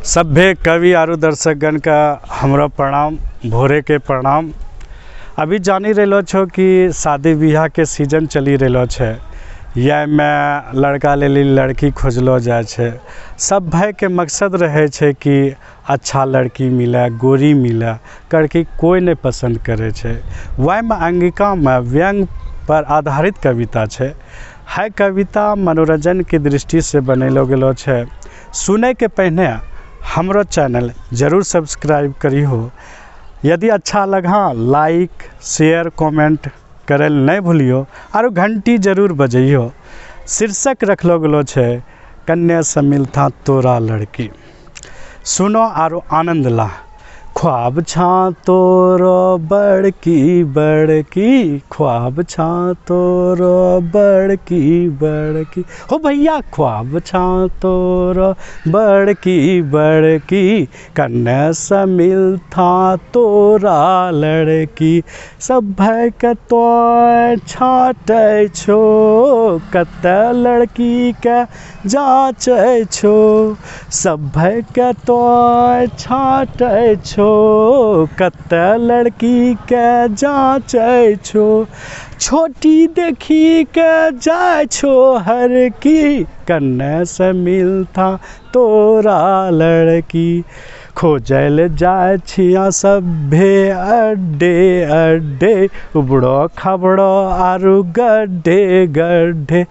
सभ्य कवि आरू दर्शकगण का हमरा प्रणाम, भोरे के प्रणाम। अभी जानी रहलो छो कि शादी ब्याह के सीजन चली रहलो छै। यह में लड़का लेली लड़की खोजलो जाय छै। सब भाई के मकसद रहे छै कि अच्छा लड़की मिले, गोरी मिले, करके कोई नहीं पसंद करे छै। वह में अंगिका में व्यंग पर आधारित कविता छै। है कविता मनोरंजन के दृष्टि से बनेलो गेलो छै। सुने के पहले हमरो चैनल जरूर सब्सक्राइब करिहो। यदि अच्छा लगा लाइक शेयर कमेंट करे नहीं भूलियो आरो घंटी जरूर बजइयो। शीर्षक रखलो गेलो छै कन्या से मिलता तोरा लड़की। सुनो आरो आनंद ला। ख्वाब छा तोरो बड़की बड़की, ख्वाब छा तोरो बड़की बड़की, हो भैया ख्वाब छा तोरो बड़की बड़की, कन्या से मिलता तोरा लड़की। सब भाई के तो छाटे छो, कते लड़की के जाचे छो, सब भाई के तो छाटे छो, कते लड़की के जाचे छो, छोटी देखी के जाय छो हर की, कन्या से मिलता तोरा लड़की। खोजल जाय छिया सभे अड्डे अड्डे, उबड़ो खबड़ो आरु गड्ढे गड्ढे,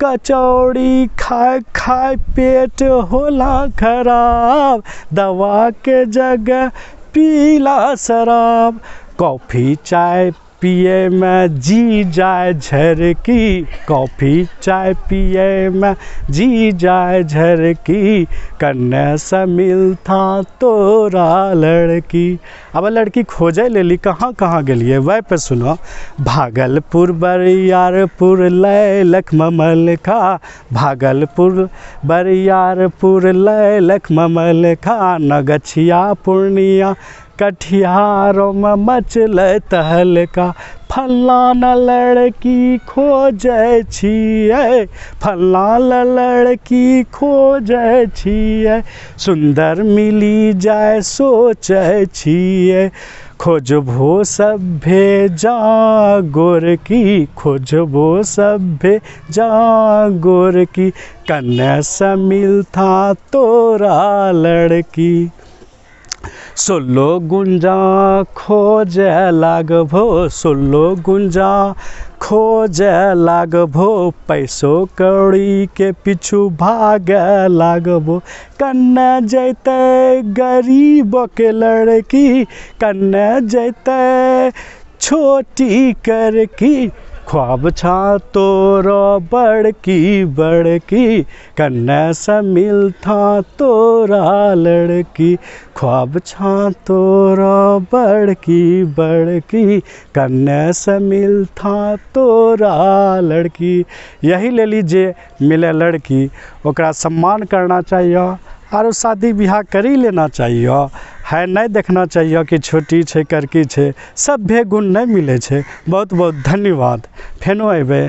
कचौड़ी खाय खाय पेट होला खराब, दवा के जगह पीला शराब, कॉफी चाय पिए में जी जाय झरकी, कॉफी चाय पिए में जी जाय झरकी, कन्या से मिलता तोरा लड़की। अब लड़की खोजे लेली कहाँ कहाँ गेलिए वह पे सुनो। भागलपुर बरियारपुर लैलख ममलखा, भागलपुर बरियारपुर लैलख ममलखा, नगछिया पूर्णिया कटिहारो में मचलै तहलका, फलाना लड़की खोजै छियै, फलाना लड़की खोजै छियै, सुंदर मिली जाय सोचै छियै, खोजबो सभे जा गोरकी, खोजबो सभे जा गोरकी, कन्या से मिलता तोरा लड़की। सोलो गुंजा खोजे लागभो, सोलो गुंजा खोजे लागभो, पैसो कौड़ी के पीछू भागे लागभो, कन्ने जैते गरीब के लड़की, कन्ने जैते छोटी करकी, ख्वाब छा तोरो बड़की बड़की, कन्या से मिलता तोरा लड़की, ख्वाब छा तोरो बड़की बड़की, कन्या से मिलता तोरा लड़की। यही लेली जे मिले लड़की ओकरा सम्मान करना चाहिए आरो शादी ब्याह करी लेना चाहिए। है नहीं देखना चाहिए कि छोटी छै करकी छै, सभ्य गुण नहीं मिले छै। बहुत बहुत धन्यवाद। फेनो अयबै।